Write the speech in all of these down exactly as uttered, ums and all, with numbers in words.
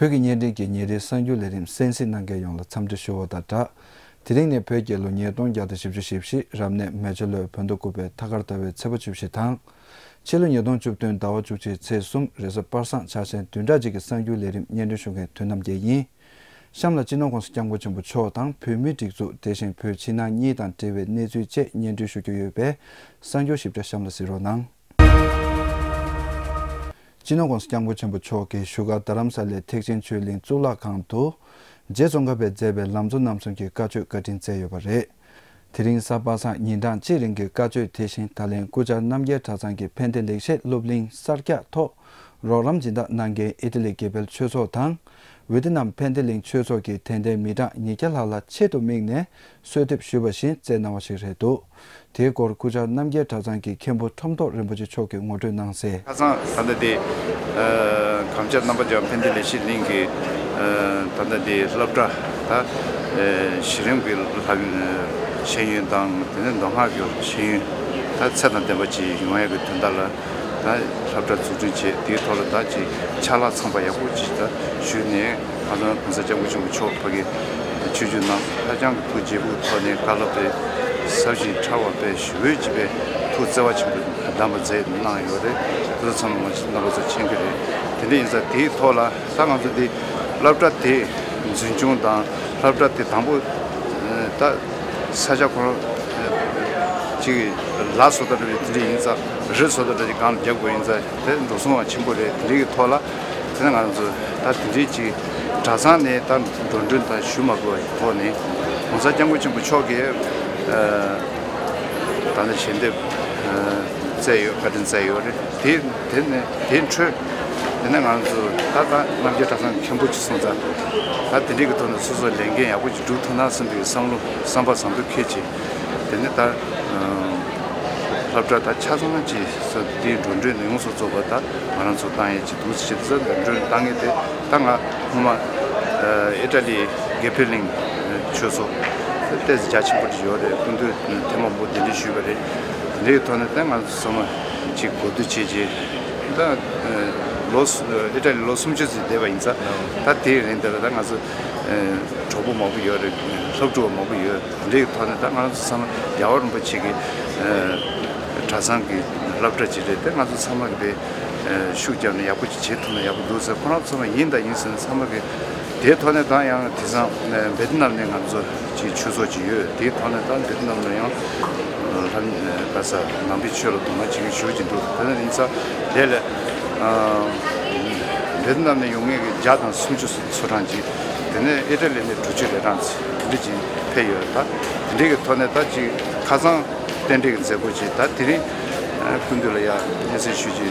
བོད་ཀྱི་བརྙན་འཕྲིན་གྱི་ཉིན་རེའི་གསར་འགྱུར་ལས་རིམ་གསན་གཟིགས་གནང་མཁན་ཡོངས་ལ་འཚམས་འདྲི་ཞུ་བ་དང་སྦྲགས། དེ་རིང་ནི་བོད་རྒྱལ་ལོ་ཉིས་སྟོང་བརྒྱ་དང་བཞི་བཅུ་ཞེ་བཞི། རབ་གནས་མེ་བྱ་ལོའི་བོད་ཟླ་དགུ་པའི་ཐ་སྐར་ཟླ་བའི་ཚེས་པ་བཅུ་བཞི་དང་། ཕྱི་ལོ་ཉིས་སྟོང་བཅུ་བདུན་ཟླ་བ་བཅུ་གཅིག་ཚེས་གསུམ། རེས་གཟའ་པ་སངས། ཆ་ཤས་བདུན་ཕྲག་གཅིག་གི་གསར་འགྱུར་ལས་རིམ་སྙན་སྒྲོན་ཞུ་མཁན་དོན་རྣམ་རྒྱལ་ཡིན། གཤམ་ལ་སྤྱི་ནོར་༸གོང་ས་༸སྐྱབས་མགོན་ཆེན་པོ་མཆོག་དང་བོད་མིའི་སྒྲིག་འཛུགས། དེ་བཞིན་བོད་ཕྱི་ནང་གཉིས་དང་འབྲེལ་བའི་གནས་ཚུལ་བཅས་སྙན་སྒྲོན་ཞུ་རྒྱུ་ཡོད་པས། གསར་འགྱུར་ཞིབ་ཕྲ་གཤམ་ལ་གཟིགས་རོགས་གནང་། སྤྱི་ནོར་༸གོང་ས་༸སྐྱབས་མགོན་ཆེན་པོ་མཆོག་གིས་བཞུགས་སྒར་རྡ་རམ་ས་ལའི་ཐེག་ཆེན་ཆོས་གླིང་གཙུག་ལག་ཁང་དུ། རྗེ་ཙོང་ཁ་པས་མཛད་པའི་ལམ་གཙོ་རྣམ་གསུམ་གྱི་བཀའ་ཆོས་བཀའ་དྲིན་སྩལ་ཡོད་པ་རེད། དེ་རིང་གཟའ་པ་སངས་ཉིན་གྲངས་གཅིག་རིང་གི་བཀའ་ཆོས་དེ་བཞིན་ད་ལན་སྐུ་བཅར་རྣམ་རྒྱལ་གྲྭ་ཚང་གི་ཕན་བདེ་ལེགས་བཤད་སློབ་གླིང་གསར་རྒྱག་ཐོག་རོགས་རམ་སྦྱིན་བདག་གནང་མཁན་ཨི་ཏ་ལི་དགེ་འཕེལ་ཆོས་ཚོགས་དང་། ཝེ་ཏི་ནམ་ཕན་བདེ་གླིང་ཆོས་ཚོགས་ཀྱིས་དད་ལྡན་མི་གྲངས་ཉིས་བརྒྱ་ལྷག་ལ་ཆེད་དུ་དམིགས་ནས་གསོལ་འདེབས་ཞུས་པ་བཞིན་བསྩལ་གནང་བ་ཞིག་རེད་འདུག་དེའི་སྐོར་སྐུ་བཅར་རྣམ་རྒྱལ་གྲྭ་ཚང་གི་མཁན་པོ་ཁྲོམ་ཐོག་རིན་པོ་ཆེ་མཆོག་གིས་ངོ་སྤྲོད་གནང་གསལ། ཁ་སང་ད་ལྟ་དེ་གམ་བཅར་རྣམ་པ་ལྗང་ཕན་བདེ་ལེགས་བཤད་གླིང་གི་ད་ལྟ་དེ་སློབ་གྲྭ་ད་གཞི་རིམ་གྱི་ལྷབ་ཤེས་ཡོན་དང་དེ་ནས་མདོ་སྔགས་ཀྱི་ཤེས་ཡོན་ད་ཚད་དང་ལྡན་པ་ཅིག་ཡོང་ཡག་གི་དོན་དག་ལ་ད་སློབ་གྲྭ་འཛུགས་སྐྲུན་བྱས། དེའི་ཐོག་ལ་ད་ཅིག་ཕྱག་ལཱ་ཚང་པ་ཡག་པོ་ཅིག་ད་ཞུས་ནས། ཁ་སང་༸གོང་ས་༸སྐྱབས་མགོན་ཆེན་པོ་མཆོག་ཕ་གི་ཆོས་བརྒྱུད་ནང་ཧ་ཅང་གི་ཐུགས་དགྱེས་པོ་ཐོག་ནས་བཀའ་སློབ་དེ་ཟབ་ཞིང་ཕྲ་བ་དཔེ་ཞེ་པོ་ཅིག་དཔེ་ཐུགས་བརྩེ་བ་ཆེན་པོ་གདམས་པ་མཛད་གནང་ཡོད་རེད། དེ་ཚོ་ཚང་མ་ང་ཚོ་རྣམ་པ་ཚོ་མཁྱེན་གྱི་རེད། དེ་འདྲ་ཡིན་ཙང་དེའི་ཐོག་ལ་ད་ང་ཚོ་འདི་སློབ་གྲྭ་དེ་འཛིན་སྐྱོང་དང་སློབ་གྲྭ་དེ་དང་པོ་ད་ས་ཆ་ཁོ་རང་ཅིག་ལ་བཟོ་ལྟ་འདྲ་བའི་དེ་འདྲ་ཡིན་ཙང་རི་བཟོ་ལྟ་འདྲ་ཅིག་སྒང་ལ་རྒྱབ་དགོས་ཡིན་ཙང་དེ་འགྲོ་སོང་བ་ཆེན་པོ་རེད། དེ་འདྲའི་གི་ཐོག་ལ། དེ་ནས་ང་རང་ཚོ་ད་དེ་འདྲའི་ཅིག་གྲྭ་ཚང་ནས་ད་འགྲོ་གྲོན་དང་ཞུ་མ་དགོས་པའི་ཐོག་ནས་༸གོང་ས་༸སྐྱབས་མགོན་ཆེན་པོ་མཆོག་གིས་ད་ནི་ཞལ་འདེབས་སྩལ་ཡོད། བཀའ་དྲིན་སྩལ་ཡོད་རེད། དེ་དེ་ནས་དེ་འཕྲོས་དེ་ནས་ང་རང་ཚོ་ད་ལྟ་རྣམ་རྒྱལ་གྲྭ་ཚང་གི་མཁན་པོ་ཅིག་སོང་ཙང་། ད་དེ་འདྲའི་གི་ཐོག་ནས་སོ་སོ་ལས་འགན་ཡག་པོ་ཅིག་སྒྲུབ་ཐུབ་ན་བསམ་པའི་བསམ་བློ་བསམ་པ་བཟང་པོ་འཁྱེར་བྱས། དེ་ནས་ད་སློབ་གྲྭ་ད་ཆ་ཚང་ཅིག་སོ་དེའི་འགྲོ་གྲོན་ཡོངས་སུ་རྫོགས་པ་ད་ང་རང་ཚོ་བཏང་ཡས་ཅིག་འདུག་ཟེར་ད་འགྲོ་གྲོན་བཏང་ངེས་དེ་ད་ང་སྔོན་མ་ཨི་ཊ་ལི་དགེ་འཕེལ་གླིང་ཆོས་ཚོགས་ཏོག་ཙམ་རྒྱ་ཆེན་པོ་ཅིག་ཡོད་རེད། སྐུ་མདུན་ཐེངས་མང་པོ་གདན་འདྲེན་ཞུས་པ་རེད། དེ་འདྲའི་ཐོག་ནས་ད་ང་ཚོ་ཚང་མ་ཅིག་གོ་བསྡུར་བྱས་རྗེས་ད་ལོ་ཨི་ཊ་ལི་ལོ་སུམ་ཅུ་ཙམ་བསྡད་པ་ཡིན་ཙང་ད་དེའི་རིང་དེ་ལ་ད་ང་ཚོ་གྲོགས་པོ་མང་པོ་ཡོད་རེད། སློབ་ཕྲུག་མང་པོ་ཡོད། འདིའི་ཐོག་ནས་ད་ང་ཚོ་ཚང་མ་རྒྱལ་བ་རིན་པོ་ཆེ་གི་གྲྭ་ཚང་གི་སློབ་གྲྭ་ཅིག་རེད། དེ་ང་ཚོ་ཚང་མ་གི་དཔེ་ཤུགས་བརྒྱབ་ནས་ཡག་པོ་ཅིག་བྱེད་ཐུབ་ན་ཡག་པོ་འདུག་ཟེར། ཁོ་རང་ཚོ་ཚང་མ་ཡིན་དང་ཡིན་ཟེར་ནས་ཚང་མ་གི་དེའི་ཐོག་ནས་ད་ཡང་དེང་སང་བེ་ཏི་ནམ་ནས་ང་ཚོ་ཅིག་ཆོས་ཚོགས་ཅིག་ཡོད། དེའི་ཐོག་ནས་ད་བེ་ཏི་ནམ་ནས་ཡང་ལྷ་ག་ས་ནང་པའི་ཆོས་ལ་དོ་སྣང་བྱེད་མཁན་ཞེ་པོ་ཅིག་འདུག་དེ་ནས་ཡིན་ཙང་དེ་ལས་བེ་ཏི་ནམ་ནས་ཡོང་མཁན་གི་བརྒྱ་དང་སུམ་ཅུ་ཚོ་གྲངས་ཅིག་དེ་ནས་ཨི་ཊ་ལི་ནས་འགྲུལ་བཞུད་ལས་གྲངས་ཅིག་དེ་འདྲ་ཅིག་ཕེབས་ཡོད། ད་དེ་འདྲའི་གི་ཐོག་ནས་ད་ཅིག་ཁ་སང་རྟེན་འབྲེལ་གྱི་མཛད་སྒོ་ཅིག་ད་དེ་རིང་སྐུ་མདུན་ལ་ཡ་སྙན་སེང་ཞུ་རྒྱུ་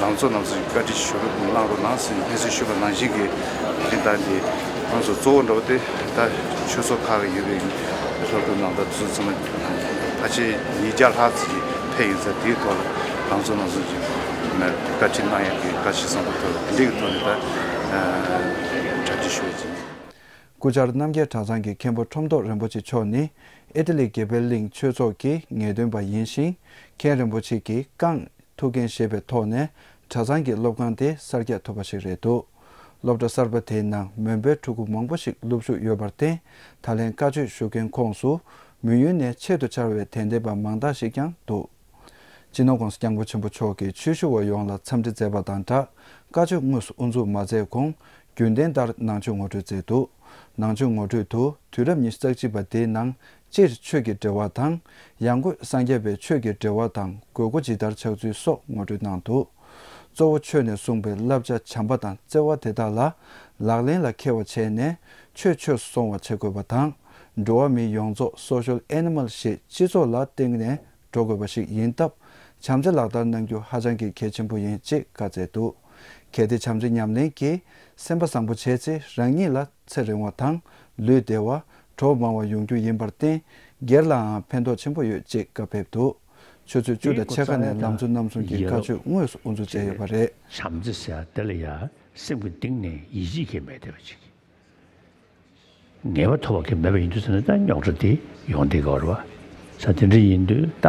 ལམ་གཙོ་རྣམ་གསུམ་གྱི་བཀའ་དྲིན་ཞུ་རོགས་གནང་རོགས་གནང་ཟེར་སྙན་སེང་ཞུས་པ་ནང་བཞིན་གྱི་དེ་ད་འདི་ང་ཚོ་གཙོ་བོ་འདྲ་བོ་དེ་ད་ཆོས་ཚོགས་ཁག་གི་ཡོད་པའི་སློབ་ཕྲུག་རྣམས་དང་དེ་ཚོ་ཚང་མ་ཕལ་ཆེར་ཉིས་བརྒྱ་ལྷག་ཙམ་ཅིག་ཕེབས་ཡོད་ཙང་། དེའི་ཐོག་ལ་ལམ་གཙོ་རྣམ་གསུམ་གྱི་བཀའ་དྲིན་གནང་ཡག་གི་བཀའ་ཆོས་བཟང་པོ་ཐོག་ལ་དེ་འདྲའི་གི་ཐོག་ནས་ད་གྲ་སྒྲིག་ཞུ་བ་ཅིག་སྐུ་བཅར་རྣམ་རྒྱལ་གྲྭ་ཚང་གི་མཁན་པོ་ཁྲོམ་ཐོག་རིན་པོ་ཆེ་མཆོག་ནི་ཨི་ཏ་ལི་དགེ་འཕེལ་གླིང་ཆོས་ཚོགས་ཀྱི་ངེས་སྟོན་པ་ཡིན་ཞིང་། མཁན་རིན་པོ་ཆེ་གིས་རྐང་ཐུགས་འགན་བཞེས་པའི་ཐོག་ནས་གྲྭ་ཚང་གི་སློབ་ཁང་དེ་གསར་རྒྱག་ཐུབ་པ་ཞིག་རེད་འདུག་སློབ་གྲྭ་གསར་པ་དེའི་ནང་མོན་པའི་ཕྲུ་གུ་མང་པོ་ཞིག་སློབ་ཞུགས་ཡོད་པར་བརྟེན། ད་ལན་བཀའ་ཆོས་ཞུ་མཁན་ཁོངས་སུ་མི་ཡུལ་ནས་ཆེད་དུ་བཅར་བའི་དད་ལྡན་པ་མང་དག་ཞིག་ཀྱང་འདུག་སྤྱི་ནོར་༸གོང་ས་༸སྐྱབས་མགོན་ཆེན་པོ་མཆོག་གིས་ཆོས་ཞུ་བ་ཡོངས་ལ་འཚམས་འདྲི་མཛད་པ་དང་སྦྲགས། བཀའ་ཆོས་དངོས་སུ་དབུ་འཛུགས་མ་མཛད་གོང་རྒྱུན་ལྡན་ལྟར་ནང་ཆོས་ངོ་སྤྲོད་མཛད་འདུག་ནང་ཆོས་ངོ་སྤྲོད་དུ་དུས་རབས་ཉི་ཤུ་རྩ་གཅིག་པ་དེའི་ནང་སྤྱིར་ཆོས་ཀྱི་འབྲེལ་བ་དང་། ཡང་སྒོས་སངས་རྒྱས་པའི་ཆོས་ཀྱི་འབྲེལ་བ་དང་དགོས་མཁོ་ཇི་ལྟར་ཆགས་ཚུལ་སོགས་ངོ་སྤྲོད་གནང་འདུག་གཙོ་བོ་ཆོས་ནས་གསུངས་པའི་བསླབ་བྱ་བྱམས་པ་དང་བརྩེ་བ་དེ་དག་ལ་ལག་ལེན་ལ་འཁེལ་བ་བྱས་ནས་ཆོས་ཆོས་སུ་སོང་བ་བྱེད་དགོས་པ་དང་། འགྲོ་བ་མིའི་ཡོངས་རྫོགས་Social Animal ཞེས་སྤྱི་ཚོགས་ལ་བརྟེན་ནས་འགྲོ་དགོས་པ་ཞིག་ཡིན་སྟབས། བྱམས་བརྩེ་ལག་བསྟར་གནང་རྒྱུ་ཧ་ཅང་གི་གལ་ཆེན་པོ་ཡིན་ཅེས་བཀའ་སྩལ་འདུག་གལ་ཏེ་བྱམས་བརྩེ་ཉམས་ལེན་གྱིས་སེམས་པ་བཟང་པོ་བྱས་ཚེ་རང་ཉིད་ལ་ཚེ་རིང་བ་དང་ལུས་བདེ་བ། གྲོགས་མང་བ་ཡོང་རྒྱུ་ཡིན་པར་བརྟེན། སྒེར་ལའང་ཕན་ཐོགས་ཆེན་པོ་ཡོད་ཅེས་བཀའ་ཕེབས་འདུག་ཆུ་ཚོད་བཅུ་དང་ཕྱེད་ཀ་ནས་ལམ་གཙོ་རྣམ་གསུམ་གྱི་བཀའ་ཆོས་དངོས་སུ་དབུ་འཛུགས་མཛད་ཡོད་པ་རེད། བྱམས་བརྩེ་ཟེར་ཡ་དེ་ལ་ཡ་སེམས་ཀྱི་གཏིང་ནས་ཡིད་ཆེས་ཀྱི་མེད་བསྡད་པ་ཅིག་ངེས་པ་ཐོབ་པ་གི་མེད་པ་ཡིན་དུས་ཟེར་ན་ད་རྙོག་དྲ་དེ་ཡོང་བསྡད་ཀྱི་ཡོད་རེད་བ། ས་དེ་འདྲ་ཡིན་དུས་ད་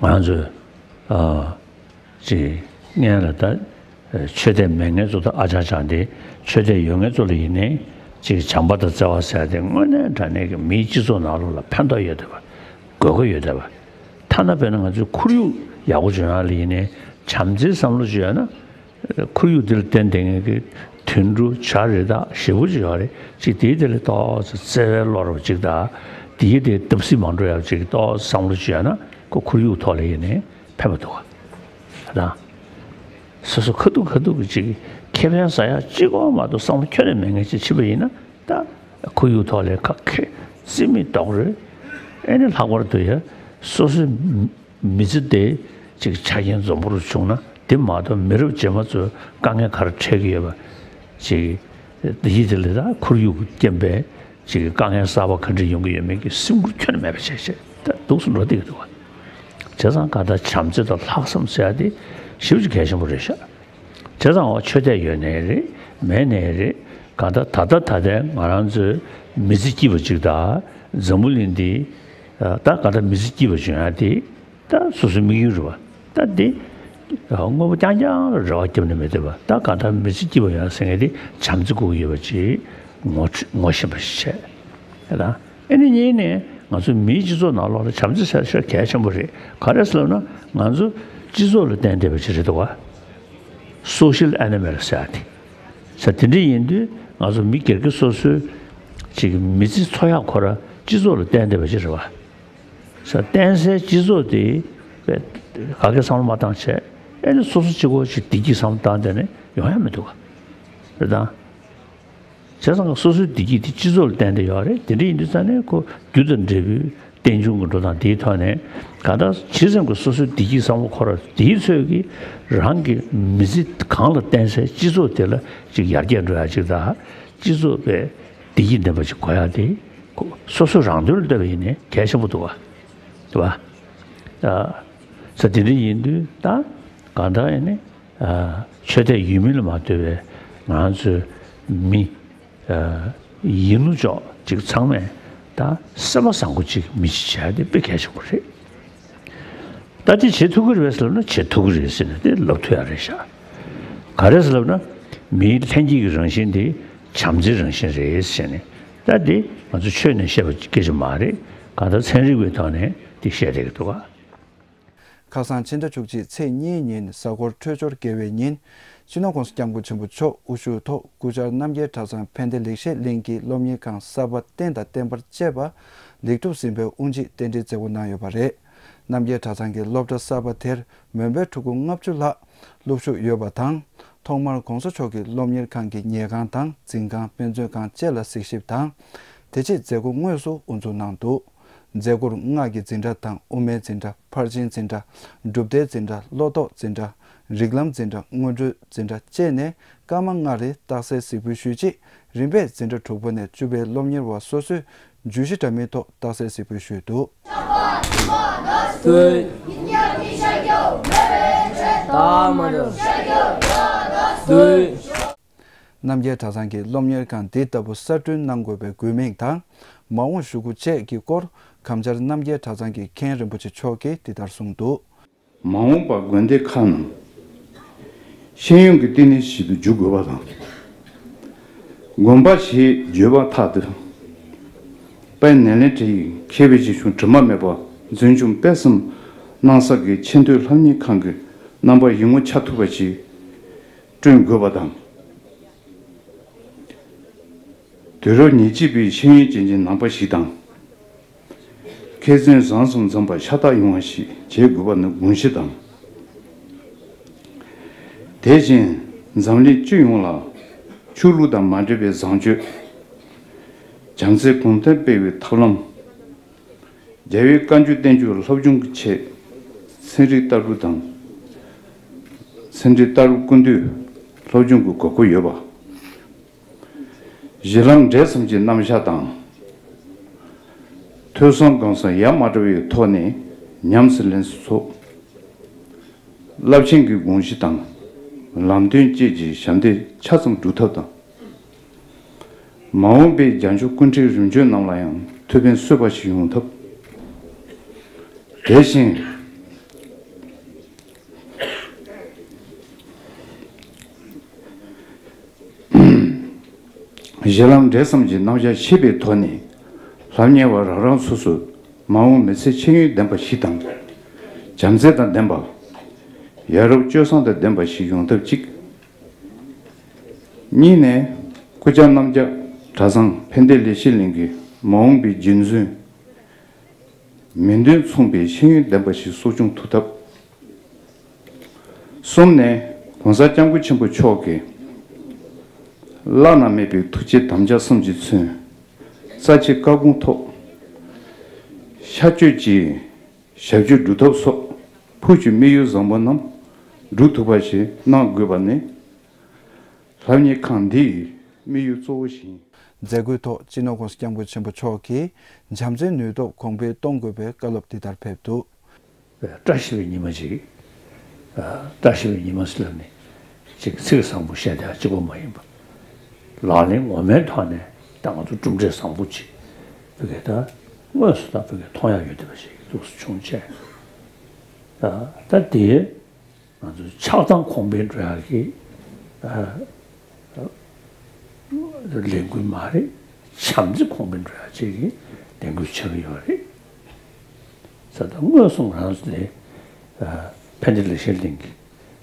ང་རང་ཚོས་ཨ་ཅིག་སྔོན་ལ་ད་ ཆོས་དད་མེད་མཁན་ཚོ་དང་ཨ་ཅག་ཅག་འདི་ཆོས་དད་ཡོད་མཁན་ཚོ་ལ་ཡིན་ནའི་ཅིག་བྱམས་པ་དང་བརྩེ་བ་ཟེར་ཡ་དེ་དངོས་གནས་དྲང་གནས་ཀྱི་མིའི་སྤྱི་ཚོགས་ནང་ལོགས་ལ་ཕན་ཐོགས་ཡོད་བསྡད་པ། དགོས་མཁོ་ཡོད་བསྡད་པ། ཐ་ན་དཔེར་ན་ང་ཚོའི་ཁོར་ཡུག་ཡག་པོ་བྱུང་ཡ་ལ་ཡིན་ནའི་བྱམས་བརྩེའི་བསམ་བློ་ཅིག་ཡོད་ན། ཁོར་ཡུག་འདི་ལ་བརྟེན་བསྡད་མཁན་གྱི་དུད་འགྲོ་བྱ་རེད་དང་ཞེ་པོ་ཅིག་ཡོད་རེད། ཅིག་དེའི་དེ་ལ་ཏོག་ཙམ་བརྩེ་བའི་བློ་རབ་ཅིག་དང་། དེའི་དེ་སྟབས་གཟིགས་མ་འགྲོ་ཡ་ཅིག་ཏོག་ཙམ་བསམ་བློ་ཅིག་ཡོད་ན་ཁོ་ཁོར་ཡུག་ཐོག་ལ་ཡིན་ནའི་ཕན་པ་འདུག་ག། དང་། སོ་སོ་ཁ་ཐུག་ཁ་ཐུག་གི་ཅིག་ཁེ་ཕན་ཟ་ཡ་གཅིག་པོ་མ་གཏོགས་བསམ་བློ་ཁྱོན་ནས་མེད་མཁན་ཅིག་ཕྱིན་པ་ཡིན་ན། ད་ཁོར་ཡུག་ཐོག་ལ་ཁ་ཁེ་རྩིས་མེད་རྡོག་རོལ། ཨེ་ནི་ལྷག་པར་དུ་ཡ་སོ་སོའི་མི་ཚེ་དེ་ཅིག་ཆ་རྐྱེན་འཛོམས་པོ་རུ་བྱུང་ན། དེ་མ་གཏོགས་མི་རབས་རྗེས་མ་ཚོས་དཀའ་ངལ་ག་རེ་འཕྲད་ཀྱི་ཡོད་པ་ཅིག་དེ་ཡིད་དེ་ལས་ད་ཁོར་ཡུག་གི་རྐྱེན་པས་ཅིག་དཀའ་ངལ་གསར་པ་ག་འདྲ་ཡོང་གི་ཡོད་མེད་ཀྱི་སེམས་ཁུར་ཁྱོན་ནས་མེད་པ་བྱས་བྱས་ད་འདུག་སེ་འགྲོ་བསྡད་ཀྱི་འདུག་བ། བྱས་ཙང་གང་ལྟར་བྱམས་བརྩེ་དང་ལྷག་བསམ་ཟེར་ཡ་དེ་ཞེ་པོ་ཅིག་གལ་ཆེན་པོ་རེད་ཤག། བྱས་ཙང་འོ་ཆོས་དད་ཡོད་ནའི་རེད། མེད་ནའི་རེད། གང་ལྟར་ད་ལྟ་ད་ལྟའི་ང་རང་ཚོའི་མི་ཚེ་སྐྱིད་པ་ཅིག་དང་། འཛམ་བུ་གླིང་འདི་ད་གང་ལྟར་མི་ཚེ་སྐྱིད་པ་བྱུང་ཡ་དེ་ད་སོ་སོའི་དམིགས་ཡུལ་རེད་བ། ད་འདི་དངོས་པོ་རྐྱང་རྐྱང་ལ་རེ་བ་བརྒྱབ་ནས་མི་འདོད་པ། ད་གང་ལྟར་མི་ཚེ་སྐྱིད་པ་ཡོང་ཟེར་མཁན་དེ་བྱམས་བརྩེ་དགོས་ཀྱི་ཡོད་པ་ཅིག་ངོ་ངོ་ཤེས་པ་ཞིག་བྱས། ད་ཨེ་ནི་གཉིས་ནས་ང་ཚོ་མིའི་སྤྱི་ཚོགས་ནང་ལོགས་ལ་བྱམས་བརྩེ་ཟེར་ཤེས་གལ་ཆེན་པོ་རེད། ག་རེ་ཟེར་ལབ་ན་ང་ཚོ་སྤྱི་ཚོགས་ལ་བརྟེན་བསྡད་པ་ཅིག་རེད་འདུག་བ། སོ་ཤལ་ཨེ་ནི་མལ་ཟེར་ཡ་དེ། ས་དེ་འདྲ་ཡིན་དུས་ང་ཚོ་མི་སྒེར་གྱི་སོ་སོའི་ཅིག་མི་ཚེ་འཚོ་ཡག་ཁོ་ར་སྤྱི་ཚོགས་ལ་བརྟེན་བསྡད་པ་ཅིག་རེད་བ། ས་བརྟེན་སའི་སྤྱི་ཚོགས་དེ་ག་གེ་བསམ་བློ་མ་བཏང་བྱས། ཨེ་ནི་སོ་སོ་གཅིག་པོ་ཅིག་བདེ་སྐྱིད་བསམ་བློ་བཏང་བསྡད་ནས་ཡོང་ཡ་མི་འདུག་ག། རེད་དང་། བྱས་ཙང་སོ་སོའི་བདེ་སྐྱིད་དེ་སྤྱི་ཚོགས་ལ་བརྟེན་ཏེ་ཡོད་རེད། དེ་འདྲ་ཡིན་དུས་ཙང་ནས་ཁོ་རྒྱུ་དང་འབྲས་བུའི་རྟེན་འབྱུང་གི་འགྲོ་སྟངས་དེའི་ཐོག་ནས་གང་ལྟར་ཇི་ཙམ་གྱི་སོ་སོའི་བདེ་སྐྱིད་བསམ་བློ་འཁོར་བ་དེའི་ཚོད་ཀྱིས་རང་གི་མི་ཚེ་གང་ལ་བརྟེན་སའི་སྤྱི་ཚོགས་དེ་ལ་ཅིག་ཡར་རྒྱས་འགྲོ་ཡ་ཅིག་དང་། སྤྱི་ཚོགས་པའི་བདེ་སྐྱིད་ལྡན་པ་ཅིག་དགོས་ཡ་དེ་ཁོ་སོ་སོ་རང་དོན་ལ་ལྟོས་པ་ཡིན་ནའི་གལ་ཆེན་པོ་འདུག་བ། རེད་བ། ས་དེ་འདྲ་ཡིན་དུས་ད་གང་ལྟར་ཡིན་ནའི་ཆོས་དད་ཡོད་མིན་ལ་མ་ལྟོས་པའི་ང་ཚོའི་མི་ཡིན་ལུགས་ཅོག་ཅིག་ཚང་མས་ད་སེམས་པ་བཟང་པོ་ཅིག་མི་ཅིག་བྱས་ཏེ་དཔེ་གལ་ཆེན་པོ་རེད། ད་དེ་བྱེད་ཐུབ་ཀྱི་རེད་ཟེར་ན་བྱེད་ཐུབ་ཀྱི་རེད་ཟེར་ནས་དེ་ལབ་ཐུབ་ཡ་རེད་ཤག། ག་རེ་ཟེར་ལབ་ན་མིའི་ལྷན་སྐྱེས་ཀྱི་རང་བཞིན་དེ་བྱམས་བརྩེའི་རང་བཞིན་རེད་ཟེར་ནས། ད་དེ་ང་ཚོ་ཆོས་ནས་བཤད་པ་སྐད་ཆ་མ་རེད། གང་ལྟར་ཚན་རིག་པའི་ཐོག་ནས་དེ་བཤད་བསྡད་ཀྱི་འདུག་ག། ཁ་སང་ཕྱི་ཟླ་བཅུ་གཅིག་ཚེས་གཉིས་ཉིན་གཟའ་འཁོར་འཕྲོད་སྦྱོར་དགེ་བའི་ཉིན། སྤྱི་ནོར་༸གོང་ས་༸སྐྱབས་མགོན་ཆེན་པོ་མཆོག་དབུ་བཞུགས་ཐོག་སྐུ་བཅར་རྣམ་རྒྱལ་གྲྭ་ཚང་ཕན་བདེ་ལེགས་བཤད་གླིང་གི་སློབ་གཉེར་ཁང་གསར་པ་རྟེན་དང་བརྟེན་པར་བཅས་པ་ལེགས་གྲུབ་ཟིན་པའི་དབུ་འབྱེད་རྟེན་འབྲེལ་མཛད་སྒོ་གནང་ཡོད་པ་རེད། རྣམ་རྒྱལ་གྲྭ་ཚང་གི་སློབ་གྲྭ་གསར་པ་དེར་མོན་པའི་ཕྲུ་གུ་ལྔ་བཅུ་ལྷག་སློབ་ཞུགས་ཡོད་པ་དང་། ཐོག་མར་༸གོང་ས་མཆོག་གིས་སློབ་གཉེར་ཁང་གི་ཉལ་ཁང་དང་འཛིན་ཁང་། དཔེ་མཛོད་ཁང་བཅས་ལ་གཟིགས་ཞིབ་དང་། དེ་རྗེས་མཛད་སྒོ་དངོས་སུ་དབུ་འཛུགས་གནང་འདུག། མཛད་སྒོར་སྔགས་ཀྱི་འཛིན་གྲྭ་དང་། དབུ་མའི་འཛིན་གྲྭ། ཕར་ཕྱིན་འཛིན་གྲྭ། སྒྲུབ་སྡེའི་འཛིན་གྲྭ། བློ་ལྡོག་འཛིན་གྲྭ། རིགས་ལམ་འཛིན་གྲྭ། སྔོན་འགྲོའི་འཛིན་གྲྭ་བཅས་ནས་སྐར་མ་ལྔ་རེ་རྟགས་གསལ་གཟིགས་འབུལ་ཞུས་རྗེས། རིམ་པས་འཛིན་གྲྭ་དྲུག་པ་ནས་བཅུ་པའི་སློབ་གཉེར་བ་སོ་སོས་བརྗོད་གཞི་འདྲ་མིན་ཐོག་རྟགས་གསལ་གཟིགས་འབུལ་ཞུས་འདུག། རྣམ་རྒྱལ་གྲྭ་ཚང་གི་སློབ་གཉེར་ཁང་འདི་ལྟ་བུ་གསར་སྐྲུན་གནང་དགོས་པའི་དགོས་དམིགས་དང་། མ་འོངས་ཞུ་སྒོ་བཅས་ཀྱི་སྐོར་གམ་བཅར་རྣམ་རྒྱལ་གྲྭ་ཚང་གི་མཁན་རིན་པོ་ཆེ་མཆོག་གིས་འདི་ལྟར་གསུངས་འདུག། མ་འོངས་པར་དགོན་སྡེ་ཁག་རྣམས་ཤེས་ཡོན་གྱི་བསྟི་གནས་ཤིག་ཏུ་འགྱུར་དགོས་པ་དང་། དགོན་པ་ཞེས་བརྗོད་པ་ཐག་ཏུ་དཔལ་ནཱ་ལེནྡྲ་ཡི་མཁས་པའི་རྗེ་ཆུང་དྲི་མ་མེད་པ་འཛིན་སྐྱོང་སྤེལ་གསུམ་གནང་ས་གི་ཆེས་མཐོའི་ལྷབ་གཉེར་ཁང་གི་རྣམ་པ་ཡིད་ངོ་འཆར་ཐུབ་པ་ཞིག་བསྐྲུན་དགོས་པ་དང་། དུས་རབས་ཉེར་གཅིག་པའི་ཤེས་ཡོན་ཅན་གྱི་ནང་པ་ཞིག་དང་། མཁས་བཙུན་བཟང་གསུམ་འཛོམས་པ་ཤ་སྟག་ཡོང་བ་ཞིག་བྱེད་དགོས་པ་ནི་དགོངས་གཞི་དང་། དེ་བཞིན་འཛམ་གླིང་སྤྱི་ཡོངས་ལ་ཆོས་ལུགས་དང་མ་འབྲེལ་བའི་བཟང་སྤྱོད། བྱམས་བརྩེ་གོང་འཕེལ་སྤེལ་བའི་ཐབས་ལམ། རྒྱལ་བའི་བཀའ་འགྱུར་བསྟན་འགྱུར་སློབ་སྦྱོང་གི་ཆེད་ཚན་རིག་ལྟ་གྲུབ་དང་། ཚན་རིག་ལྟ་གྲུབ་ཀུན་བཏུས་སློབ་སྦྱོང་གི་དགོས་མཁོ་ཡོད་པ། གཞི་ལམ་འབྲས་གསུམ་གྱི་རྣམ་གཞག་དང་། ཐོས་བསམ་སྒོམ་གསུམ་ཡ་མ་བྲལ་བའི་ཐོག་ནས་ཉམས་སུ་ལེན་སུ་ཚོགས། རླབས་ཆེན་གྱི་དགོངས་གཞི་དང་ལམ་སྟོན་བཅས་ཀྱི་ཞབས་འདེགས་ཆ་ཚང་སྒྲུབ་ཐབས་དང་། མ་འོངས་པའི་རྒྱ་མཚོ་སྐུ་ཕྲེང་རིམ་བྱོན་རྣམས་ལ་ཡང་ཐུགས་ཕན་གསོས་པ་ཞིག་ཡོང་ཐབས། དེ་བཞིན། གཞི་ལམ་འབྲས་ཙམ་གྱི་རྣམ་གཞག་ཤེས་པའི་ཐོག་ནས། སློབ་གཉེར་བ་རང་རང་སོ་སོས་མ་འོངས་མི་ཚེ་ཤེས་ཡོན་ལྡན་པ་ཞིག་དང་། བྱམས་བརྩེ་དང་ལྡན་པ། ཡ་རབས་སྤྱོད་བཟང་དང་ལྡན་པ་ཞིག་ཡོང་ཐབས་གཅིག་གཉིས་ནས། སྐུ་བཅར་རྣམ་རྒྱལ་གྲྭ་ཚང་ཕན་བདེ་ལེགས་བཤད་གླིང་གི་མ་འོངས་པའི་རྒྱུན་འཛིན། མི་འདོད་མཚུངས་པའི་ཤེས་ཡོན་ལྡན་པ་ཞིག་གསོ་སྐྱོང་ཐུབ་ཐབས། གསུམ་ནས། ༸གོང་ས་༸སྐྱབས་མགོན་ཆེན་པོ་མཆོག་གི་བླ་ན་མེད་པའི་ཐུགས་བསྐྱེད་དམ་བཅའ་གསུམ་གྱིས་མཚོན། རྩ་ཆེའི་བཀའ་དགོངས་ཐོག་ཤར་བསྐྱོད་ཀྱི་ཞབས་ཞུ་སྒྲུབ་ཐབས་སོགས་བོད་ཀྱི་དམིགས་ཡུལ་བཟང་པོ་རྣམས་སྒྲུབ་ཐུབ་པ་ཞིག་གནང་དགོས་པ་ནི། སློབ་གཉེར་ཁང་འདིའི་དམིགས་ཡུལ་གཙོ་བོ་ཞིག་ཡིན། མཛད་སྒོའི་ཐོག་སྤྱི་ནོར་༸གོང་ས་༸སྐྱབས་མགོན་ཆེན་པོ་མཆོག་གིས་བྱམས་བརྩེའི་ནུས་སྟོབས་གོང་འཕེལ་གཏོང་དགོས་པའི་བཀའ་སློབ་འདི་ལྟར་ཕེབས་འདུག་བཀྲ་ཤིས་པའི་ཉི་མ་ཅིག་ཨ། བཀྲ་ཤིས་པའི་ཉི་མ་ཟེར་ལབ་ནས་ཅིག་ཚིག་བཟང་པོ་བཤད་བསྡད་གཅིག་པོ་མ་ཡིན་པ། ལག་ལེན་ངོ་མའི་ཐོག་ནས་ད་ང་ཚོ་གྲུབ་འབྲས་བཟང་པོ་ཅིག་བོད་སྐད་ད་དངོས་སུ་ད་བོད་སྐད་མཐོང་ཡག་ཡོད་བསྡད་པ་ཞིག་ལུགས་སུ་བྱུང་བྱས། ད་ད་དེ། ང་ཚོའི་ཆགས་སྡང་གོང་འཕེལ་འགྲོ་ཡག་གི་ཨ་ལས་འགུལ་མ་རེད། བྱམས་བརྩེ་གོང་འཕེལ་འགྲོ་ཡག་ཅིག་གི་ལས་འགུལ་ཆགས་ཀྱི་ཡོད་རེད། ས་ད་དངོས་སུ་ང་རང་ཚོ་ནས་ཨ་ཕན་བདེ་ལེགས་བཤད་གླིང་གི་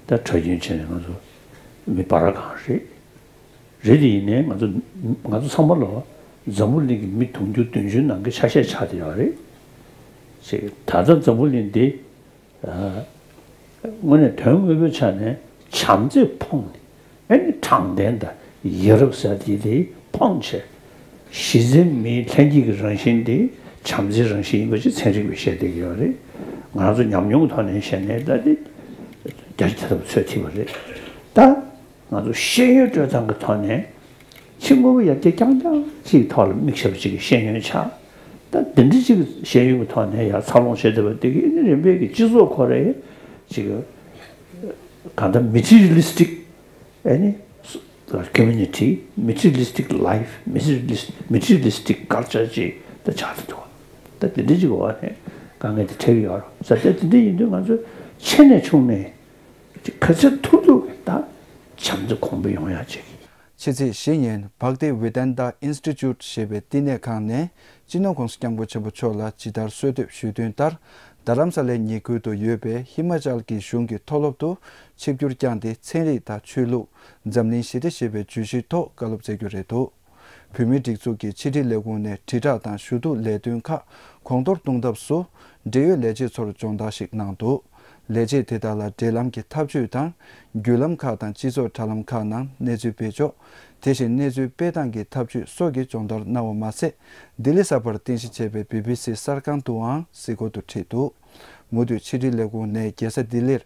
ད་གྲྭ་རྒྱུན་བྱས་ནས་ང་ཚོ་མི་བར་གང་རེད། རེད་དེ་ཡིན་ནའི་ང་ཚོ་ང་ཚོ་ཚང་མ་ལོ་འཛམ་བུ་གླིང་གི་མི་དུང་ཕྱུར་བདུན་ཅུ་ནང་གི་ཆ་ཤས་ཆགས་བསྡད་ཡོད་རེད། ཅེས་ད་ལྟ་འཛམ་བུ་གླིང་འདི། དངོས་གནས་དོན་དངོས་པོའི་ཆ་ནས་བྱམས་བརྩེས་ཕོངས་ནས་ཨ་ནི་དྲང་བདེན་དང་ཡ་རབས་ཟེར་དེ་དེ་ཕོངས་བྱས། གཞི་རྩའི་མིའི་ལྷན་སྐྱེས་ཀྱི་རང་བཞིན་དེ་བྱམས་བརྩེའི་རང་བཞིན་ཡིན་པ་ཅིག་ཚན་རིག་པས་བཤད་བསྡད་ཀྱི་ཡོད་རེད། ང་ཚོ་ཉམས་མྱོང་གི་ཐོག་ནས་བཤད་ནས་ད་དེ་རྒྱ་ཆེ་ཐབས་ཚོད་ཐིག་པ་རེད། ད་ང་ཚོ་ཤེས་ཡོན་སྤྲོད་སྟངས་ཀྱི་ཐོག་ནས་ཕྱི་དངོས་པོ་ཡར་རྒྱས་རྐྱང་རྐྱང་ཅིག་ཐོག་ལ་དམིགས་བྱས་པ་ཅིག་གི་ཤེས་ཡོན་ཆགས། ད་འདི་འདྲ་ཅིག་ཤེས་ཡོན་གྱི་ཐོག་ནས་ཡར་འཚར་ལོངས་བྱེད་ཐུབ་པ་འདི་གིས་ཨ་ནི་རིམ་པས་ཀྱི་སྤྱི་ཚོགས་ཁོ་རའི་ཅིག་གང་ལྟར་མེ་ཊི་རི་ཡལ་ལི་སི་ཊིག་ཨ་ནི་ཀོ་མུ་ནི་ཊི། མེ་ཊི་རི་ཡལ་ལི་སི་ཊིག་ལའིཕ། མེ་ཊི་རི་ཡལ་ལི་སི་མེ་ཊི་རི་ཡལ་ལི་སི་ཊིག་ཀལ་ཅར་ཅིག་ད་ཆགས་ཐུབ་འདུག་ད་འདི་འདྲ་ཅིག་འོག་ནས་དཀའ་ངལ་དེ་འཕྲད་ཀྱི་ཡོད་རེད། ས་ད་དེ་འདྲ་ཡིན་དུས་ང་ཚོ་ཆེ་ནས་ཆུང་ནས་ཅིག་ག་ཚོད་ཐུབ་ཐུབ་ད་བྱམས་བརྩེ་གོང་འཕེལ་ཡོང་ཡག་ཅིག་ཕྱི་ཚེས་བཞི་ཉིན་བྷག་ཏི་ཝེ་དན་ཏ་ཨིན་སི་ཊི་ཅུཊ་ཞེས་པའི་བསྟི་གནས་ཁང་ནས་སྤྱི་ནོར་༸གོང་ས་༸སྐྱབས་མགོན་ཆེན་པོ་མཆོག་ལ་ཇི་ལྟར་གསོལ་འདེབས་ཞུས་དོན་ལྟར། རྡ་རམ་ས་ལའི་ཉེ་ཁུལ་དུ་ཡོད་པའི་ཧི་མ་ཅལ་གྱི་གཞུང་གི་མཐོ་སློབ་ཏུ་ཆིབས་བསྒྱུར་བསྐྱངས་ཏེ། ཚན་རིག་དང་ཆོས་ལུགས། འཛམ་གླིང་ཞི་བདེ་ཞེས་པའི་བརྗོད་གཞིའི་ཐོག་བཀའ་སློབ་སྩལ་རྒྱུ་རེད་འདུག་བོད་མིའི་སྒྲིག་འཛུགས་ཀྱི་ཕྱི་དྲིལ་ལས་ཁུངས་ནས་དྲིལ་བསྒྲགས་དང་ཞུ་གཏུག་ལས་དོན་ཁག་གོང་མཐོར་གཏོང་ཐབས་སུ། འབྲེལ་ཡོད་ལས་བྱེད་ཚོར་སྦྱོང་བརྡར་ཞིག་གནང་འདུག་ལས་བྱེད་དེ་དག་ལ་འབྲེལ་ལམ་གྱི་ཐབས་ཇུས་དང་། བརྒྱུད་ལམ་ཁག་དང་སྤྱི་ཚོགས་དྲ་ལམ་ཁག་ནང་གནས་ཚུལ་བེད་སྤྱོད། དེ་བཞིན་གནས་ཚུལ་སྤེལ་སྟངས་ཀྱི་ཐབས་ཇུས་སོགས་ཀྱི་སྦྱོང་བརྡར་གནང་བ་མ་ཟད། ལྡི་ལི་གསར་པར་རྟེན་གཞི་བྱས་པའི་བི་བི་སི་གསར་ཁང་དུའང་གཟིགས་སྐོར་དུ་ཁྲིད་འདུག་མུ་མཐུད་ཕྱི་དྲིལ་ལས་ཁུངས་ནས་རྒྱལ་ས་ལྡི་ལིར་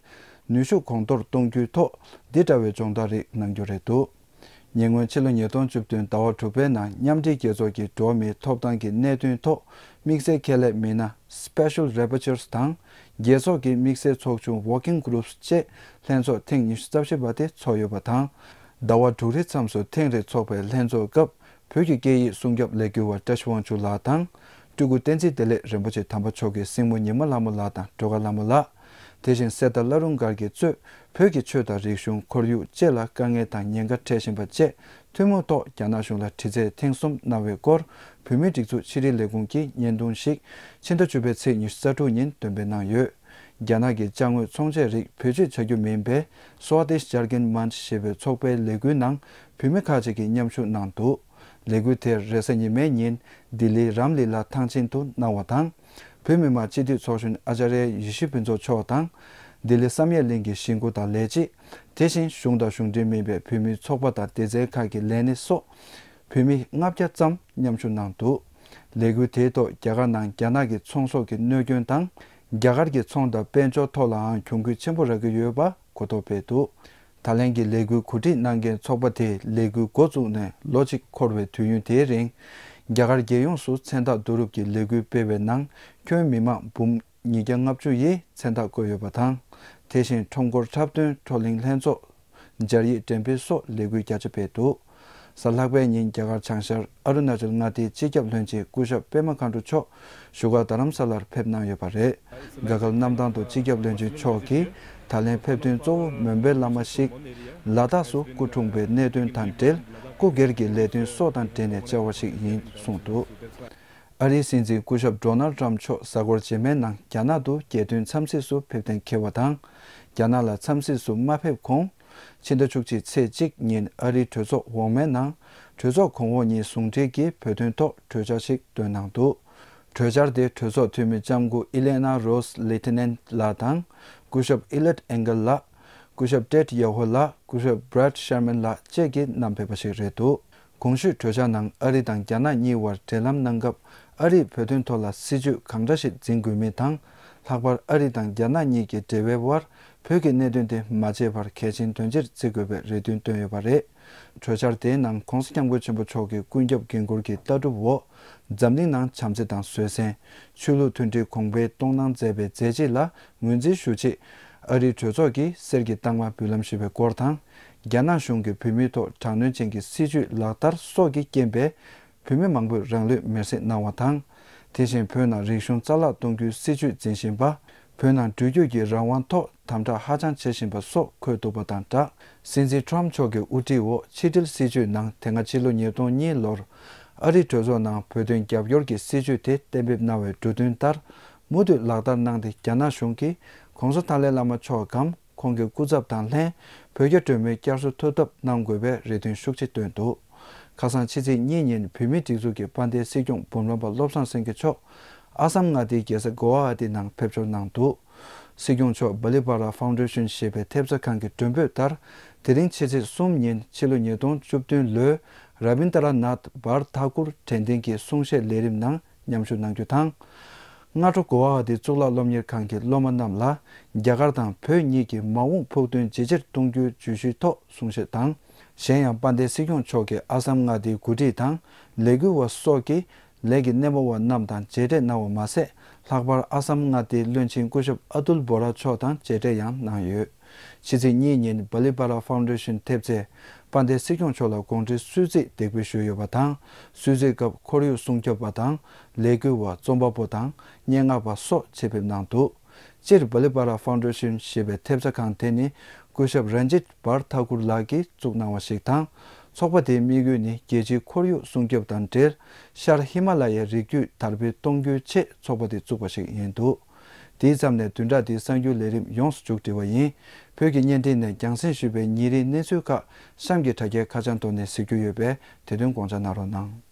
ནུས་ཤུགས་གོང་མཐོར་གཏོང་རྒྱུའི་ཐོག་འདི་འདྲ་བའི་སྦྱོང་བརྡར་རིགས་གནང་རྒྱུ་རེད་འདུག་ཉེ་སྔོན་ཕྱི་ལོ་ཉིས་སྟོང་བཅུ་བདུན་ཟླ་བ་དྲུག་པའི་ནང་མཉམ་འབྲེལ་རྒྱལ་ཚོགས་ཀྱི་འགྲོ་བ་མིའི་ཐོབ་ཐང་གི་གནད་དོན་ཐོག་དམིགས་བསལ་ཁས་ལེན་མི་སྣ་Special Rapporteurs དང་། རྒྱལ་ཚོགས་ཀྱི་དམིགས་བསལ་ཚོགས་ཆུང་Working Groups བཅས་ལྷན་ཚོགས་ཐེངས་ཉི་ཤུ་རྩ་བཞི་པ་དེ་ཚོགས་ཡོད་པ་དང་། ཟླ་བ་དྲུག་རེའི་མཚམས་སུ་ཐེངས་རེ་འཚོགས་པའི་ལྷན་ཚོགས་སྐབས། བོད་ཀྱི་སྐད་ཡིག་སྲུང་སྐྱོབ་ལས་འགུལ་བ་བཀྲ་ཤིས་དབང་ཕྱུག་ལགས་དང་། སྤྲུལ་སྐུ་བསྟན་འཛིན་བདེ་ལེགས་རིན་པོ་ཆེ་དམ་པ་མཆོག་གི་སྲིང་མོ་ཉི་མ་ལྷ་མོ་ལགས་དང་སྒྲོལ་དཀར་ལྷ་མོ་ལགས། དེ་བཞིན་གསེར་རྟ་བླ་རུང་སྒར་གྱིས་གཙོས་བོད་ཀྱི་ཆོས་དང་རིག་གཞུང་ཁོར་ཡུག་བཅས་ལ་དཀའ་ངལ་དང་ཉེན་ཁ་འཕྲད་བཞིན་པ་བཅས་ཐུན་མོང་ཐོག་རྒྱ་ནག་གཞུང་ལ་དྲི་རྩད་ཐེངས་གསུམ་གནང་བའི་སྐོར། བོད་མིའི་སྒྲིག་འཛུགས་ཕྱི་དྲིལ་ལས་ཁུངས་ཀྱིས་བརྙན་ཐུང་ཞིག་ཕྱི་ཟླ་བཅུ་པའི་ཚེས་ཉི་ཤུ་རྩ་དྲུག་ཉིན་འདོན་སྤེལ་གནང་ཡོད། རྒྱ་ནག་གི་ཅ་དངོས་ཚོང་ཆས་རིགས་བེད་སྤྱོད་བྱ་རྒྱུ་མིན་པའི་Swadesh Jargon Month ཞེས་པའི་ཚོགས་པའི་ལས་འགུལ་ནང་བོད་མི་ཁག་ཅིག་གིས་མཉམ་ཞུགས་གནང་འདུག་ལས་འགུལ་དེར་རེས་གཟའ་ཉི་མའི་ཉིན་ལྡི་ལིའི་རམ་ལི་ལ་ཐང་ཆེན་དུ་གནང་བ་དང་། བོད་མི་མང་སྤྱི་འཐུས་ཚོགས་གཞོན་ཨ་ཙཱརྱ་ཡེ་ཤེས་ཕུན་ཚོགས་མཆོག་དང་། ལྡི་ལི་བསམ་ཡས་གླིང་གི་གཞིས་འགོ་དང་ལས་བྱེད། དེ་བཞིན་གཞུང་དང་གཞུང་འབྲེལ་མིན་པའི་བོད་མིའི་ཚོགས་པ་དང་སྡེ་ཚན་ཁག་གི་ལས་སྣེ་སོགས་བོད་མི་ལྔ་བརྒྱ་ཙམ་མཉམ་ཞུགས་གནང་འདུག་ལས་འགུལ་དེའི་ཐོག་རྒྱ་གར་ནང་རྒྱ་ནག་གི་ཚོང་ཟོག་གི་གནོད་སྐྱོན་དང་། རྒྱ་གར་གྱི་ཚོང་དང་དཔལ་འབྱོར་ཐོག་ལའང་གྱོང་གུད་ཆེན་པོ་རག་གི་ཡོད་པ་གོ་རྟོགས་སྤེལ་འདུག་ད་ལན་གྱི་ལས་འགུལ་གོ་སྒྲིག་གནང་མཁན་ཚོགས་པ་དེས་ལས་འགུལ་འགོ་བཙུགས་ནས་ལོ་གཅིག་འཁོར་བའི་དུས་ཡུན་དེའི་རིང་། རྒྱ་གར་རྒྱལ་ཡོངས་སུ་མཚན་རྟགས་བསྡུ་རུབ་ཀྱི་ལས་འགུལ་སྤེལ་བའི་ནང་ཁྱོན་མི་མང་འབུམ་ཉིས་བརྒྱ་ལྔ་བཅུ་ཡིས་མཚན་རྟགས་བཀོད་ཡོད་པ་དང་། དེ་བཞིན་ཁྲོམ་སྐོར་འཁྲབ་སྟོན། བགྲོ་གླེང་ལྷན་ཚོགས། སྦྱར་ཡིག་འགྲེམས་སྤེལ་སོགས་ལས་འགུལ་བརྒྱ་ཆ་སྤེལ་འདུག་གཟའ་ལྷག་པའི་ཉིན་རྒྱ་གར་བྱང་ཤར་ཨ་རུ་ན་ཅལ་མངའ་སྡེའི་སྤྱི་ཁྱབ་བློན་ཆེན་སྐུ་ཞབས་པད་མ་མཁའ་འགྲོ་མཆོག་བཞུགས་སྒར་རྡ་རམ་ས་ལར་ཕེབས་གནང་ཡོད་པ་རེད། དགའ་སྐལ་གནམ་ཐང་དུ་སྤྱི་ཁྱབ་བློན་ཆེན་མཆོག་གིས་ད་ལན་ཕེབས་ཐོན་གཙོ་བོ་མོན་པའི་བླ་མ་ཞིག་ལ་དྭགས་སུ་སྐུ་འཁྲུངས་པའི་གནད་དོན་དང་འབྲེལ་ སྐུ་སྒེར་གྱི་ལས་དོན་སོགས་དང་འབྲེལ་ནས་བཅར་བ་ཞིག་ཡིན་གསུངས་འདུག། ཨ་རིའི་སྲིད་འཛིན་སྐུ་ཞབས་ཌོ་ནལ་ཊམ་མཆོག་གཟའ་འཁོར་རྗེས་མའི་ནང་རྒྱ་ནག་ཏུ་རྒྱལ་སྟོན་འཚམས་གཟིགས་སུ་ཕེབས་གཏན་འཁེལ་བ་དང་། རྒྱ་ནག་ལ་འཚམས་གཟིགས་སུ་མ་ཕེབས་གོང་། ཕྱི་ཟླ་བཅུ་གཅིག་ཚེས་གཅིག་ཉིན་ཨ་རིའི་གྲོས་ཚོགས་འོག་མའི་ནང་གྲོས་ཚོགས་གོང་འོག་གཉིས་ཟུང་འབྲེལ་གྱིས་བོད་དོན་ཐོག་གྲོས་འཆར་ཞིག་བཏོན་གནང་འདུག། གྲོས་འཆར་དེ་གྲོས་ཚོགས་འཐུས་མི་ལྕམ་སྐུ་ཨི་ལེ་ན་རོས་ལི་ཐི་ནན་ལགས་དང་། སྐུ་ཞབས་ཨི་ལེཊ་ཨེང་གལ་ལགས། སྐུ་ཞབས་ཏེད་ཡ་ཧོ་ལགས། སྐུ་ཞབས་བྷྲེད་ཤར་མན་ལགས་བཅས་ཀྱིས་བསྣམས་ཕེབས་པ་ཞིག་རེད་འདུག། གོང་ཞུས་གྲོས་འཆར་ནང་ཨ་རི་དང་རྒྱ་ནག་གཉིས་བར་འབྲེལ་ལམ་གནང་སྐབས་ཨ་རིས་བོད་དོན་ཐོག་ལ་སྲིད་ཇུས་གང་འདྲ་ཞིག་འཛིན་དགོས་མིན་དང་། ལྷག་པར་ཨ་རི་དང་རྒྱ་ནག་གཉིས་ཀྱི་འབྲེལ་བའི་དབར་བོད་ཀྱི་གནད་དོན་དེ་མ་བརྗེད་པར་གལ་ཆེན་དོན་ཆེར་བརྩི་དགོས་པའི་རེ་འདུན་བཏོན་ཡོད་པ་རེད། གྲོས་འཆར་དེའི་ནང་༸གོང་ས་༸སྐྱབས་མགོན་ཆེན་པོ་མཆོག་གི་ཀུན་ཁྱབ་འགན་འཁུར་གྱི་ལྟ་གྲུབ་འོག་འཛམ་གླིང་ནང་བྱམས་བརྩེ་དང་བཟོད་བསྲན། ཆོས་ལུགས་མཐུན་སྒྲིལ་གོང་འཕེལ་གཏོང་གནང་མཛད་པའི་མཛད་རྗེས་ལ་ངོས་འཛིན་ཞུ་ཆེད། ཨ་རིའི་གྲོས་ཚོགས་ཀྱིས་གསེར་གྱི་རྟགས་མ་འབུལ་ལམ་ཞུས་པའི་སྐོར་དང་། རྒྱ་ནག་གཞུང་གིས་བོད་མིའི་ཐོག་དྲག་གནོན་ཅན་གྱི་སྲིད་བྱུས་ལག་བསྟར་སོགས་ཀྱི་རྐྱེན་པས། བོད་མི་མང་པོས་རང་ལུས་མེར་སྲེག་གནང་བ་དང་། དེ་བཞིན་བོད་ནང་རིག་གཞུང་རྩ་བརླག་གཏོང་རྒྱུའི་སྲིད་བྱུས་འཛིན་བཞིན་པ། བོད་ནང་འགྲུལ་སྐྱོད་ཀྱི་རང་དབང་ཐོག་དམ་དྲག་ཧ་ཅང་བྱེད་བཞིན་པ་སོགས་འཁོད་འདུག་པ་དང་སྦྲགས། སྲིད་འཛིན་ཊམ་མཆོག་གི་དབུ་ཁྲིད་འོག་ཕྱི་འབྲེལ་སྲིད་བྱུས་ནང་དེ་སྔ་ཕྱི་ལོ་ཉིས་སྟོང་གཉིས་ལོར་ཨ་རིའི་གྲོས་ཚོགས་ནང་བོད་དོན་རྒྱབ་སྐྱོར་གྱི་སྲིད་བྱུས་དེ་གཏན་འབེབས་གནང་བའི་འབྲུ་དོན་ལྟར། མུ་མཐུད་ལག་བསྟར་གནང་སྟེ་རྒྱ་ནག་གཞུང་གིས་༸གོང་ས་ཏཱ་ལའི་བླ་མ་མཆོག་གམ་ཁོང་གི་སྐུ་ཚབ་དང་ལྷན་བོད་རྒྱ་གྲོས་མོལ་བསྐྱར་གསོ་ཐུབ་ཐབས་གནང་དགོས་པའི་རེ་འདུན་ཤུགས་ཆེ་བཏོན་འདུག། ཁ་སང་ཕྱི་ཚེས་གཉིས་ཉིན་བོད་མིའི་སྒྲིག་འཛུགས་ཀྱི་དཔལ་ལྡན་སྲིད་སྐྱོང་འབུམ་རམས་པ་བློ་བཟང་སེང་གེ་མཆོག་ཨ་སམ་མངའ་སྡེའི་རྒྱལ་ས་གོ་ཝ་ཧ་ཏི་ནང་ཕེབས་འབྱོར་གནང་འདུག། སྲིད་སྐྱོང་མཆོག་སྦ་ལི་པ་ར་ཕའུན་ཌེ་ཤན་ཞེས་པའི་ཐེབས་རྩ་ཁང་གི་མགྲོན་འབོད་ལྟར། དེ་རིང་ཕྱི་ཚེས་གསུམ་ཉིན་ཕྱི་ལོ་ཉིས་སྟོང་བཅུ་བདུན་ལོའི་ར་བིན་དྲ་ནཱཐ་བྷར་ཐ་ཀུར་དྲན་རྟེན་གྱི་གསུང་བཤད་ལས་རིམ་ནང་མཉམ་ཞུགས་གནང་རྒྱུ་དང་། སྔ་དྲོ་གོ་ཝ་ཧ་ཏི་གཙུག་ལག་སློབ་གཉེར་ཁང་གི་སློབ་མ་རྣམས་ལ་རྒྱ་གར་དང་བོད་གཉིས་ཀྱི་མ་འོངས་ཕུགས་འདུན་ཇེ་ཆེར་གཏོང་རྒྱུའི་བརྗོད་གཞིའི་ཐོག་གསུང་བཤད་དང་། གཞན་ཡང་དཔལ་ལྡན་སྲིད་སྐྱོང་མཆོག་གིས་ཨ་སམ་མངའ་སྡེའི་འགོ་ཁྲིད་དང་ལས་འགུལ་བ་སོགས་ཀྱི་ལས་ཀྱི་སྣེ་མོ་བ་རྣམས་དང་མཇལ་འཕྲད་གནང་བ་མ་ཟད། ལྷག་པར་ཨ་སམ་མངའ་སྡེའི་བློན་ཆེན་སྐུ་ཞབས་ཨ་ཏུལ་བྷོ་ར་མཆོག་དང་མཇལ་འཕྲད་ཡང་གནང་ཡོད། ཕྱི་ཚེས་གཉིས་ཉིན་སྦ་ལི་པ་ར་ཕའུན་ཌེ་ཤན་ཐེབས་རྩས་དཔལ་ལྡན་སྲིད་སྐྱོང་མཆོག་ལ་དགོངས་འགྲེལ་གསོལ་ཚིགས་འདེགས་འབུལ་ཞུས་ཡོད་པ་དང་། གསོལ་ཚིགས་སྐབས་ཁོར་ཡུག་སྲུང་སྐྱོབ་པ་དང་ལས་འགུལ་བ་རྩོམ་པ་པོ་དང་སྙན་ངག་པ་སོགས་ཆེད་ཕེབས་གནང་འདུག། སྤྱིར་སྦ་ལི་པ་ར་ཕའུན་ཌེ་ཤན་ཞེས་པའི་ཐེབས་རྩ་ཁང་དེ་ནི་སྐུ་ཞབས་རན་ཇིད་བྷར་ཐ་ཀུར་ལགས་ཀྱིས་བཙུགས་གནང་བ་ཞིག་དང་། ཚོགས་པ་དེའི་དམིགས་ཡུལ་ནི་རྒྱལ་སྤྱིའི་ཁོར་ཡུག་སྲུང་སྐྱོབ་དང་འབྲེལ། ཤར་ཧི་མ་ལ་ཡའི་རི་རྒྱུད་དར་སྤེལ་གཏོང་རྒྱུའི་ཆེད་ཚོགས་པ་དེ་བཙུགས་པ་ཞིག་ཡིན་འདུག། དེའི་མཚམས་ནས་བདུན་ཕྲག་འདིའི་གསར་འགྱུར་ལས་རིམ་ཡོངས་སུ་མཇུག་སྒྲིལ་བ་ཡིན། བོད་ཀྱི་བརྙན་འཕྲིན་ནས་རྒྱང་སྲིང་ཞུས་པའི་ཉིན་རེའི་གནས་ཚུལ་ཁག་གཤམ་གྱི་དྲ་རྒྱའི་ཁ་བྱང་ཐོག་ནས་གཟིགས་རྒྱུ་ཡོད་པས་དེ་དོན་དགོངས་འཇགས་གནང་རོགས་གནང་།